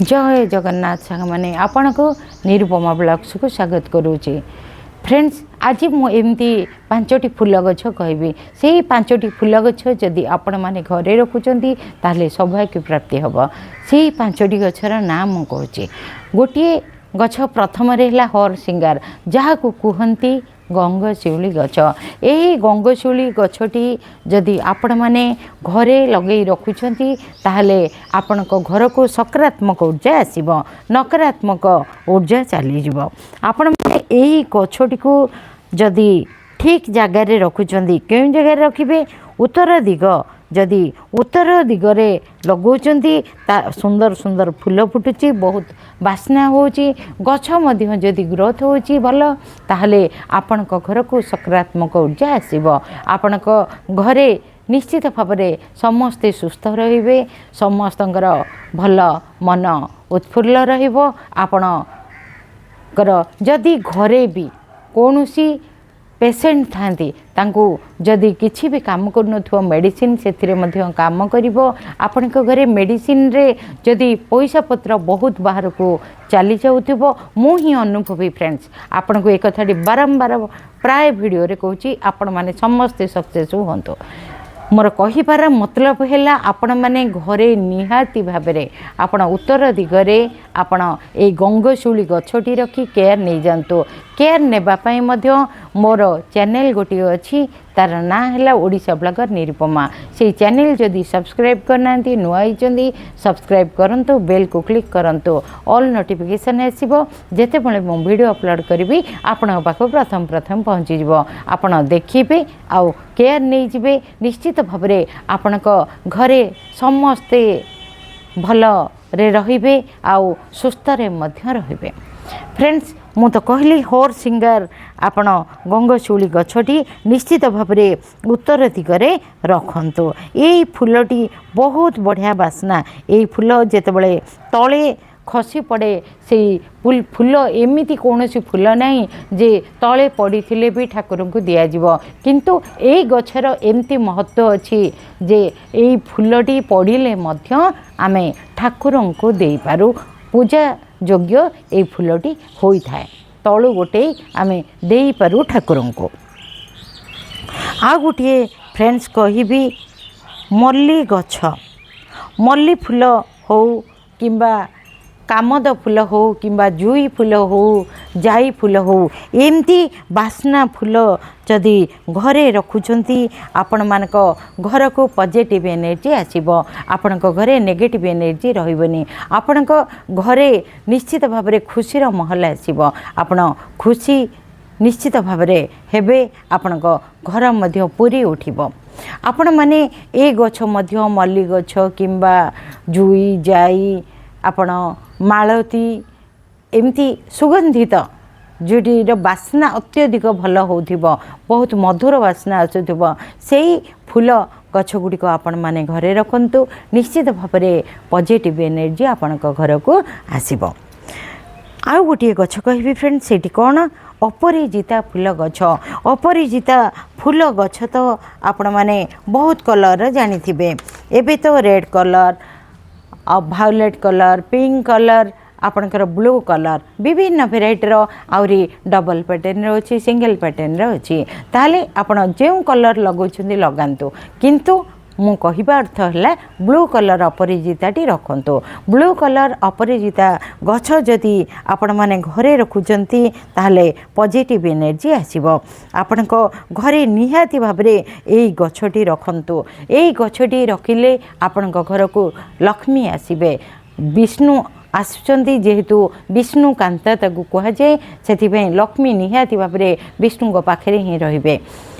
ଜୟ ଜଗନ୍ନାଥ ସାଙ୍ଗମାନେ, ଆପଣଙ୍କୁ ନିରୁପମା ବ୍ଲଗ୍ସକୁ ସ୍ୱାଗତ କରୁଛି। ଫ୍ରେଣ୍ଡସ୍, ଆଜି ମୁଁ ଏମିତି ପାଞ୍ଚଟି ଫୁଲ ଗଛ କହିବି। ସେଇ ପାଞ୍ଚଟି ଫୁଲ ଗଛ ଯଦି ଆପଣମାନେ ଘରେ ରଖୁଛନ୍ତି, ତାହେଲେ ସୌଭାଗ୍ୟ ପ୍ରାପ୍ତି ହେବ। ସେଇ ପାଞ୍ଚଟି ଗଛର ନାଁ ମୁଁ କହୁଛି। ଗୋଟିଏ ଗଛ ପ୍ରଥମରେ ହେଲା ହର ସିଙ୍ଗାର, ଯାହାକୁ କୁହନ୍ତି ଗଙ୍ଗଶିଉଳି ଗଛ। ଏହି ଗଙ୍ଗଶିଉଳି ଗଛଟି ଯଦି ଆପଣମାନେ ଘରେ ଲଗେଇ ରଖୁଛନ୍ତି, ତାହେଲେ ଆପଣଙ୍କ ଘରକୁ ସକାରାତ୍ମକ ଉର୍ଜା ଆସିବ, ନକାରାତ୍ମକ ଉର୍ଜା ଚାଲିଯିବ। ଆପଣମାନେ ଏହି ଗଛଟିକୁ ଯଦି ଠିକ୍ ଜାଗାରେ ରଖୁଛନ୍ତି, କେଉଁ ଜାଗାରେ ରଖିବେ? ଉତ୍ତର ଦିଗ। ଯଦି ଉତ୍ତର ଦିଗରେ ଲଗାଉଛନ୍ତି, ତା ସୁନ୍ଦର ସୁନ୍ଦର ଫୁଲ ଫୁଟୁଛି, ବହୁତ ବାସ୍ନା ହେଉଛି, ଗଛ ମଧ୍ୟ ଯଦି ଗ୍ରୋଥ୍ ହେଉଛି ଭଲ, ତାହେଲେ ଆପଣଙ୍କ ଘରକୁ ସକାରାତ୍ମକ ଉର୍ଜା ଆସିବ। ଆପଣଙ୍କ ଘରେ ନିଶ୍ଚିତ ଭାବରେ ସମସ୍ତେ ସୁସ୍ଥ ରହିବେ, ସମସ୍ତଙ୍କର ଭଲ ମନ ଉତ୍ଫୁଲ୍ଲ ରହିବ। ଆପଣଙ୍କର ଯଦି ଘରେ ବି କୌଣସି ପେସେଣ୍ଟ ଥାନ୍ତି, ତାଙ୍କୁ ଯଦି କିଛି ବି କାମ କରୁନଥିବ, ମେଡ଼ିସିନ ସେଥିରେ ମଧ୍ୟ କାମ କରିବ। ଆପଣଙ୍କ ଘରେ ମେଡ଼ିସିନରେ ଯଦି ପଇସା ପତ୍ର ବହୁତ ବାହାରକୁ ଚାଲି ଯାଉଥିବ, ମୁଁ ହିଁ ଅନୁଭବୀ ଫ୍ରେଣ୍ଡସ୍, ଆପଣଙ୍କୁ ଏ କଥାଟି ବାରମ୍ବାର ପ୍ରାୟ ଭିଡ଼ିଓରେ କହୁଛି। ଆପଣମାନେ ସମସ୍ତେ ସକ୍ସେସ୍ ହୁଅନ୍ତୁ। ମୋର କହିବାର ମତଲବ ହେଲା, ଆପଣମାନେ ଘରେ ନିହାତି ଭାବରେ ଆପଣ ଉତ୍ତର ଦିଗରେ ଆପଣ ଏଇ ଗଙ୍ଗଶିଉଳି ଗଛଟି ରଖି କେୟାର ନେଇଯାଆନ୍ତୁ। କେୟାର ନେବା ପାଇଁ ମଧ୍ୟ ମୋର ଚ୍ୟାନେଲ୍ ଗୋଟିଏ ଅଛି, ତାର ନାଁ ହେଲା ଓଡ଼ିଶା ବ୍ଲଗର ନିରୁପମା। ସେଇ ଚ୍ୟାନେଲ୍ ଯଦି ସବସ୍କ୍ରାଇବ୍ କରିନାହାନ୍ତି, ନୂଆ ହେଇଛନ୍ତି, ସବସ୍କ୍ରାଇବ୍ କରନ୍ତୁ, ବେଲ୍କୁ କ୍ଲିକ୍ କରନ୍ତୁ, ଅଲ୍ ନୋଟିଫିକେସନ୍ ଆସିବ। ଯେତେବେଳେ ମୁଁ ଭିଡ଼ିଓ ଅପଲୋଡ଼ କରିବି, ଆପଣଙ୍କ ପାଖକୁ ପ୍ରଥମ ପ୍ରଥମ ପହଞ୍ଚିଯିବ। ଆପଣ ଦେଖିବେ ଆଉ କେୟାର ନେଇଯିବେ। ନିଶ୍ଚିତ ଭାବରେ ଆପଣଙ୍କ ଘରେ ସମସ୍ତେ ଭଲରେ ରହିବେ ଆଉ ସୁସ୍ଥରେ ମଧ୍ୟ ରହିବେ। ଫ୍ରେଣ୍ଡସ୍, ମୁଁ ତ କହିଲି ହୋର୍ ସିଙ୍ଗାର, ଆପଣ ଗଙ୍ଗଶିଉଳି ଗଛଟି ନିଶ୍ଚିତ ଭାବରେ ଉତ୍ତର ଦିଗରେ ରଖନ୍ତୁ। ଏଇ ଫୁଲଟି ବହୁତ ବଢ଼ିଆ ବାସ୍ନା। ଏଇ ଫୁଲ ଯେତେବେଳେ ତଳେ ଖସି ପଡ଼େ, ସେଇ ଫୁଲ, ଏମିତି କୌଣସି ଫୁଲ ନାହିଁ ଯେ ତଳେ ପଡ଼ିଥିଲେ ବି ଠାକୁରଙ୍କୁ ଦିଆଯିବ। କିନ୍ତୁ ଏଇ ଗଛର ଏମିତି ମହତ୍ତ୍ୱ ଅଛି ଯେ ଏଇ ଫୁଲଟି ପଡ଼ିଲେ ମଧ୍ୟ ଆମେ ଠାକୁରଙ୍କୁ ଦେଇପାରୁ। ପୂଜା ଯୋଗ୍ୟ ଏଇ ଫୁଲଟି ହୋଇଥାଏ, ତଳୁ ଗୋଟେଇ ଆମେ ଦେଇପାରୁ ଠାକୁରଙ୍କୁ। ଆଉ ଗୋଟିଏ ଫ୍ରେଣ୍ଡସ୍ କହିବି, ମଲ୍ଲି ଗଛ। ମଲ୍ଲି ଫୁଲ ହଉ କିମ୍ବା କାମଦ ଫୁଲ ହଉ କିମ୍ବା ଜୁଇ ଫୁଲ ହଉ, ଜାଇ ଫୁଲ ହଉ, ଏମିତି ବାସ୍ନା ଫୁଲ ଯଦି ଘରେ ରଖୁଛନ୍ତି, ଆପଣମାନଙ୍କ ଘରକୁ ପଜିଟିଭ୍ ଏନର୍ଜି ଆସିବ। ଆପଣଙ୍କ ଘରେ ନେଗେଟିଭ୍ ଏନର୍ଜି ରହିବନି। ଆପଣଙ୍କ ଘରେ ନିଶ୍ଚିତ ଭାବରେ ଖୁସିର ମହଲ ଆସିବ। ଆପଣ ଖୁସି ନିଶ୍ଚିତ ଭାବରେ ହେବେ, ଆପଣଙ୍କ ଘର ମଧ୍ୟ ପୁରି ଉଠିବ। ଆପଣମାନେ ଏ ଗଛ ମଧ୍ୟ, ମଲ୍ଲି ଗଛ କିମ୍ବା ଜୁଇ, ଜାଇ, ଆପଣ ମାଳତୀ, ଏମିତି ସୁଗନ୍ଧିତ ଯେଉଁଟିର ବାସ୍ନା ଅତ୍ୟଧିକ ଭଲ ହେଉଥିବ, ବହୁତ ମଧୁର ବାସ୍ନା ଆସୁଥିବ, ସେଇ ଫୁଲ ଗଛ ଗୁଡ଼ିକ ଆପଣମାନେ ଘରେ ରଖନ୍ତୁ। ନିଶ୍ଚିତ ଭାବରେ ପଜିଟିଭ୍ ଏନର୍ଜି ଆପଣଙ୍କ ଘରକୁ ଆସିବ। ଆଉ ଗୋଟିଏ ଗଛ କହିବି ଫ୍ରେଣ୍ଡ, ସେଇଠି କ'ଣ? ଅପରାଜିତା ଫୁଲ ଗଛ। ଅପରାଜିତା ଫୁଲ ଗଛ ତ ଆପଣମାନେ ବହୁତ କଲର୍ର ଜାଣିଥିବେ। ଏବେ ତ ରେଡ଼୍ କଲର୍ ଆଉ ଭାୟୋଲେଟ୍ କଲର୍, ପିଙ୍କ କଲର୍, ଆପଣଙ୍କର ବ୍ଲୁ କଲର୍, ବିଭିନ୍ନ ଭେରାଇଟିର, ଆହୁରି ଡବଲ୍ ପ୍ୟାଟର୍ନର ଅଛି, ସିଙ୍ଗଲ୍ ପ୍ୟାଟର୍ନର ଅଛି। ତାହେଲେ ଆପଣ ଯେଉଁ କଲର୍ ଲଗାଉଛନ୍ତି ଲଗାନ୍ତୁ, କିନ୍ତୁ ମୁଁ କହିବା ଅର୍ଥ ହେଲା ବ୍ଲୁ କଲର୍ ଅପରାଜିତାଟି ରଖନ୍ତୁ। ବ୍ଲୁ କଲର୍ ଅପରାଜିତା ଗଛ ଯଦି ଆପଣମାନେ ଘରେ ରଖୁଛନ୍ତି, ତାହେଲେ ପଜିଟିଭ୍ ଏନର୍ଜି ଆସିବ ଆପଣଙ୍କ ଘରେ। ନିହାତି ଭାବରେ ଏଇ ଗଛଟି ରଖନ୍ତୁ। ଏଇ ଗଛଟି ରଖିଲେ ଆପଣଙ୍କ ଘରକୁ ଲକ୍ଷ୍ମୀ ଆସିବେ। ବିଷ୍ଣୁ ଆସୁଛନ୍ତି, ଯେହେତୁ ବିଷ୍ଣୁ କାନ୍ତା ତାକୁ କୁହାଯାଏ, ସେଥିପାଇଁ ଲକ୍ଷ୍ମୀ ନିହାତି ଭାବରେ ବିଷ୍ଣୁଙ୍କ ପାଖରେ ହିଁ ରହିବେ।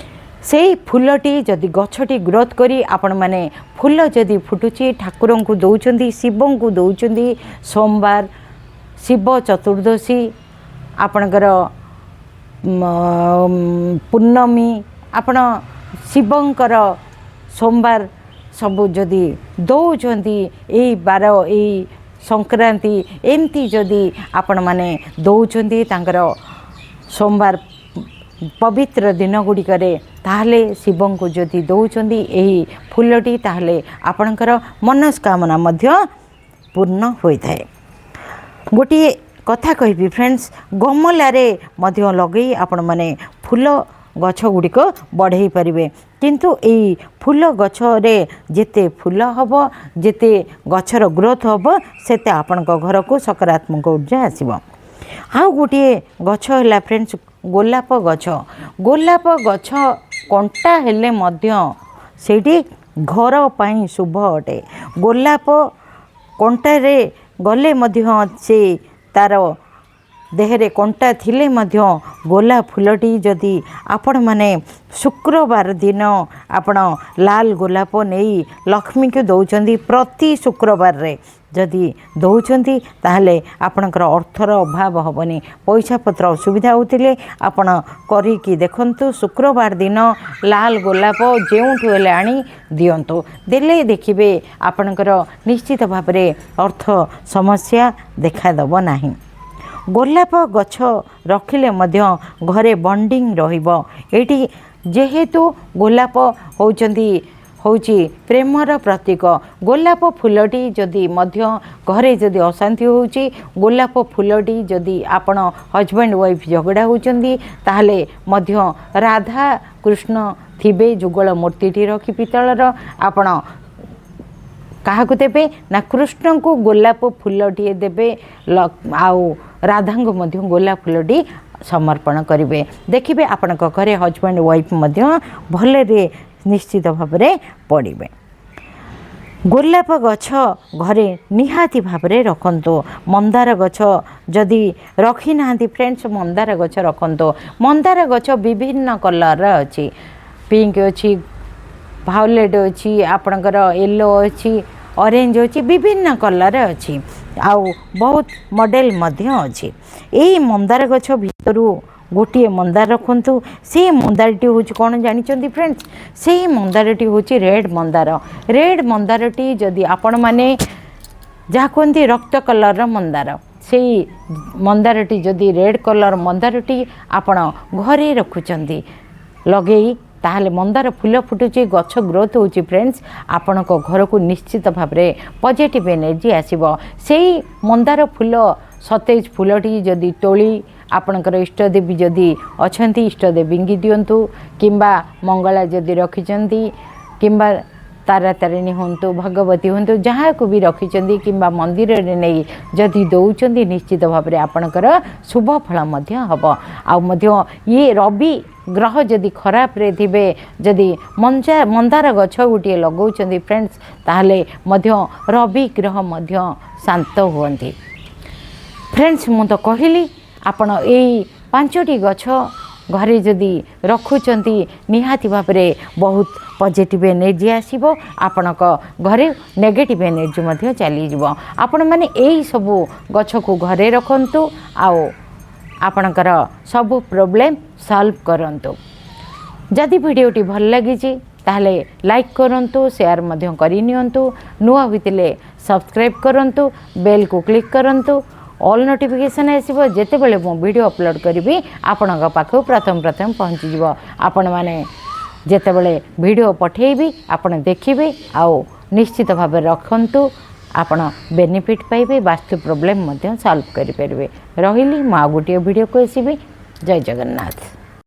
ସେଇ ଫୁଲଟି ଯଦି ଗଛଟି ଗ୍ରୋଥ୍ କରି ଆପଣମାନେ ଫୁଲ ଯଦି ଫୁଟୁଛି, ଠାକୁରଙ୍କୁ ଦେଉଛନ୍ତି, ଶିବଙ୍କୁ ଦେଉଛନ୍ତି, ସୋମବାର, ଶିବ ଚତୁର୍ଦ୍ଦଶୀ, ଆପଣଙ୍କର ପୂର୍ଣ୍ଣମୀ, ଆପଣ ଶିବଙ୍କର ସୋମବାର ସବୁ ଯଦି ଦେଉଛନ୍ତି, ଏଇ ବାର, ଏଇ ସଂକ୍ରାନ୍ତି, ଏମିତି ଯଦି ଆପଣମାନେ ଦେଉଛନ୍ତି ତାଙ୍କର ସୋମବାର ପବିତ୍ର ଦିନ ଗୁଡ଼ିକରେ, ତାହେଲେ ଶିବଙ୍କୁ ଯଦି ଦେଉଛନ୍ତି ଏହି ଫୁଲଟି, ତାହେଲେ ଆପଣଙ୍କର ମନସ୍କାମନା ମଧ୍ୟ ପୂର୍ଣ୍ଣ ହୋଇଥାଏ। ଗୋଟିଏ କଥା କହିବି ଫ୍ରେଣ୍ଡସ୍, ଗମଲାରେ ମଧ୍ୟ ଲଗେଇ ଆପଣମାନେ ଫୁଲ ଗଛ ଗୁଡ଼ିକ ବଢ଼େଇ ପାରିବେ। କିନ୍ତୁ ଏଇ ଫୁଲ ଗଛରେ ଯେତେ ଫୁଲ ହେବ, ଯେତେ ଗଛର ଗ୍ରୋଥ୍ ହେବ, ସେତେ ଆପଣଙ୍କ ଘରକୁ ସକାରାତ୍ମକ ଉର୍ଜା ଆସିବ। ଆଉ ଗୋଟିଏ ଗଛ ହେଲା ଫ୍ରେଣ୍ଡସ୍, ଗୋଲାପ ଗଛ। ଗୋଲାପ ଗଛ କଣ୍ଟା ହେଲେ ମଧ୍ୟ ସେଇଠି ଘର ପାଇଁ ଶୁଭ ଅଟେ। ଗୋଲାପ କଣ୍ଟାରେ ଗଲେ ମଧ୍ୟ, ସେ ତା'ର ଦେହରେ କଣ୍ଟା ଥିଲେ ମଧ୍ୟ, ଗୋଲାପ ଫୁଲଟି ଯଦି ଆପଣମାନେ ଶୁକ୍ରବାର ଦିନ ଆପଣ ଲାଲ ଗୋଲାପ ନେଇ ଲକ୍ଷ୍ମୀକୁ ଦେଉଛନ୍ତି, ପ୍ରତି ଶୁକ୍ରବାରରେ ଯଦି ଦେଉଛନ୍ତି, ତାହେଲେ ଆପଣଙ୍କର ଅର୍ଥର ଅଭାବ ହେବନି। ପଇସା ପତ୍ର ଅସୁବିଧା ହେଉଥିଲେ ଆପଣ କରିକି ଦେଖନ୍ତୁ। ଶୁକ୍ରବାର ଦିନ ଲାଲ ଗୋଲାପ ଯେଉଁଠୁ ହେଲେ ଆଣି ଦିଅନ୍ତୁ। ଦେଲେ ଦେଖିବେ ଆପଣଙ୍କର ନିଶ୍ଚିତ ଭାବରେ ଅର୍ଥ ସମସ୍ୟା ଦେଖାଦେବ ନାହିଁ। ଗୋଲାପ ଗଛ ରଖିଲେ ମଧ୍ୟ ଘରେ ବଣ୍ଡିଂ ରହିବ। ଏଇଠି ଯେହେତୁ ଗୋଲାପ ହେଉଛି ପ୍ରେମର ପ୍ରତୀକ। ଗୋଲାପ ଫୁଲଟି ଯଦି ମଧ୍ୟ ଘରେ ଯଦି ଅଶାନ୍ତି ହେଉଛି, ଗୋଲାପ ଫୁଲଟି ଯଦି ଆପଣ ହଜବେଣ୍ଡ ୱାଇଫ୍ ଝଗଡ଼ା ହେଉଛନ୍ତି, ତାହେଲେ ମଧ୍ୟ ରାଧା କୃଷ୍ଣ ଥିବେ, ଯୁଗଳ ମୂର୍ତ୍ତିଟି ରଖି ପିତ୍ତଳର ଆପଣ କାହାକୁ ଦେବେ ନା କୃଷ୍ଣଙ୍କୁ ଗୋଲାପ ଫୁଲଟିଏ ଦେବେ ଆଉ ରାଧାଙ୍କୁ ମଧ୍ୟ ଗୋଲାପ ଫୁଲଟି ସମର୍ପଣ କରିବେ। ଦେଖିବେ ଆପଣଙ୍କ ଘରେ ହଜବେଣ୍ଡ ୱାଇଫ୍ ମଧ୍ୟ ଭଲରେ ନିଶ୍ଚିତ ଭାବରେ ପଡ଼ିବେ। ଗୋଲାପ ଗଛ ଘରେ ନିହାତି ଭାବରେ ରଖନ୍ତୁ। ମନ୍ଦାର ଗଛ ଯଦି ରଖିନାହାନ୍ତି ଫ୍ରେଣ୍ଡସ୍, ମନ୍ଦାର ଗଛ ରଖନ୍ତୁ। ମନ୍ଦାର ଗଛ ବିଭିନ୍ନ କଲର୍ର ଅଛି। ପିଙ୍କ ଅଛି, ଭାଓଲେଟ୍ ଅଛି, ଆପଣଙ୍କର ୟେଲୋ ଅଛି, ଅରେଞ୍ଜ ଅଛି, ବିଭିନ୍ନ କଲର୍ ଅଛି ଆଉ ବହୁତ ମଡ଼େଲ ମଧ୍ୟ ଅଛି। ଏଇ ମନ୍ଦାର ଗଛ ଭିତରୁ ଗୋଟିଏ ମନ୍ଦାର ରଖନ୍ତୁ। ସେଇ ମନ୍ଦାରଟି ହେଉଛି କ'ଣ ଜାଣିଛନ୍ତି ଫ୍ରେଣ୍ଡସ୍? ସେଇ ମନ୍ଦାରଟି ହେଉଛି ରେଡ଼୍ ମନ୍ଦାର। ରେଡ଼୍ ମନ୍ଦାରଟି ଯଦି ଆପଣମାନେ, ଯାହା କୁହନ୍ତି ରକ୍ତ କଲର୍ର ମନ୍ଦାର, ସେଇ ମନ୍ଦାରଟି ଯଦି, ରେଡ଼୍ କଲର୍ ମନ୍ଦାରଟି ଆପଣ ଘରେ ରଖୁଛନ୍ତି ଲଗେଇ, ତାହେଲେ ମନ୍ଦାର ଫୁଲ ଫୁଟୁଛି, ଗଛ ଗ୍ରୋଥ୍ ହେଉଛି ଫ୍ରେଣ୍ଡସ୍, ଆପଣଙ୍କ ଘରକୁ ନିଶ୍ଚିତ ଭାବରେ ପଜିଟିଭ୍ ଏନର୍ଜି ଆସିବ। ସେଇ ମନ୍ଦାର ଫୁଲ, ସତେଜ ଫୁଲଟି ଯଦି ତୋଳି ଆପଣଙ୍କର ଇଷ୍ଟଦେବୀ ଯଦି ଅଛନ୍ତି, ଇଷ୍ଟଦେବୀଙ୍କି ଦିଅନ୍ତୁ, କିମ୍ବା ମଙ୍ଗଳା ଯଦି ରଖିଛନ୍ତି, କିମ୍ବା ତାରାତାରିଣୀ ହୁଅନ୍ତୁ, ଭଗବତୀ ହୁଅନ୍ତୁ, ଯାହାକୁ ବି ରଖିଛନ୍ତି, କିମ୍ବା ମନ୍ଦିରରେ ନେଇ ଯଦି ଦେଉଛନ୍ତି, ନିଶ୍ଚିତ ଭାବରେ ଆପଣଙ୍କର ଶୁଭ ଫଳ ମଧ୍ୟ ହେବ। ଆଉ ମଧ୍ୟ ଇଏ ରବି ଗ୍ରହ ଯଦି ଖରାପରେ ଥିବେ, ଯଦି ମନ୍ଦାର ଗଛ ଗୋଟିଏ ଲଗାଉଛନ୍ତି ଫ୍ରେଣ୍ଡସ୍, ତାହେଲେ ମଧ୍ୟ ରବି ଗ୍ରହ ମଧ୍ୟ ଶାନ୍ତ ହୁଅନ୍ତି। ଫ୍ରେଣ୍ଡସ୍, ମୁଁ ତ କହିଲି, ଆପଣ ଏଇ ପାଞ୍ଚଟି ଗଛ ଘରେ ଯଦି ରଖୁଛନ୍ତି, ନିହାତି ଭାବରେ ବହୁତ ପଜିଟିଭ୍ ଏନର୍ଜି ଆସିବ। ଆପଣଙ୍କ ଘରେ ନେଗେଟିଭ୍ ଏନର୍ଜି ମଧ୍ୟ ଚାଲିଯିବ। ଆପଣମାନେ ଏଇସବୁ ଗଛକୁ ଘରେ ରଖନ୍ତୁ ଆଉ ଆପଣଙ୍କର ସବୁ ପ୍ରୋବ୍ଲେମ୍ ସଲ୍ଭ କରନ୍ତୁ। ଯଦି ଭିଡ଼ିଓଟି ଭଲ ଲାଗିଛି, ତାହେଲେ ଲାଇକ୍ କରନ୍ତୁ, ସେୟାର ମଧ୍ୟ କରିନିଅନ୍ତୁ। ନୂଆ ହୋଇଥିଲେ ସବସ୍କ୍ରାଇବ୍ କରନ୍ତୁ, ବେଲ୍କୁ କ୍ଲିକ୍ କରନ୍ତୁ, ଅଲ୍ ନୋଟିଫିକେସନ୍ ଆସିବ। ଯେତେବେଳେ ମୁଁ ଭିଡ଼ିଓ ଅପଲୋଡ଼ କରିବି, ଆପଣଙ୍କ ପାଖକୁ ପ୍ରଥମେ ପ୍ରଥମେ ପହଞ୍ଚିଯିବ। ଆପଣମାନେ ଯେତେବେଳେ ଭିଡ଼ିଓ ପଠାଇବି, ଆପଣ ଦେଖିବେ ଆଉ ନିଶ୍ଚିତ ଭାବରେ ରଖନ୍ତୁ। ଆପଣ ବେନିଫିଟ୍ ପାଇବେ, ବାସ୍ତୁ ପ୍ରୋବ୍ଲେମ୍ ମଧ୍ୟ ସଲ୍ଭ କରିପାରିବେ। ରହିଲି, ମୁଁ ଆଉ ଗୋଟିଏ ଭିଡ଼ିଓକୁ ଆସିବି। ଜୟ ଜଗନ୍ନାଥ।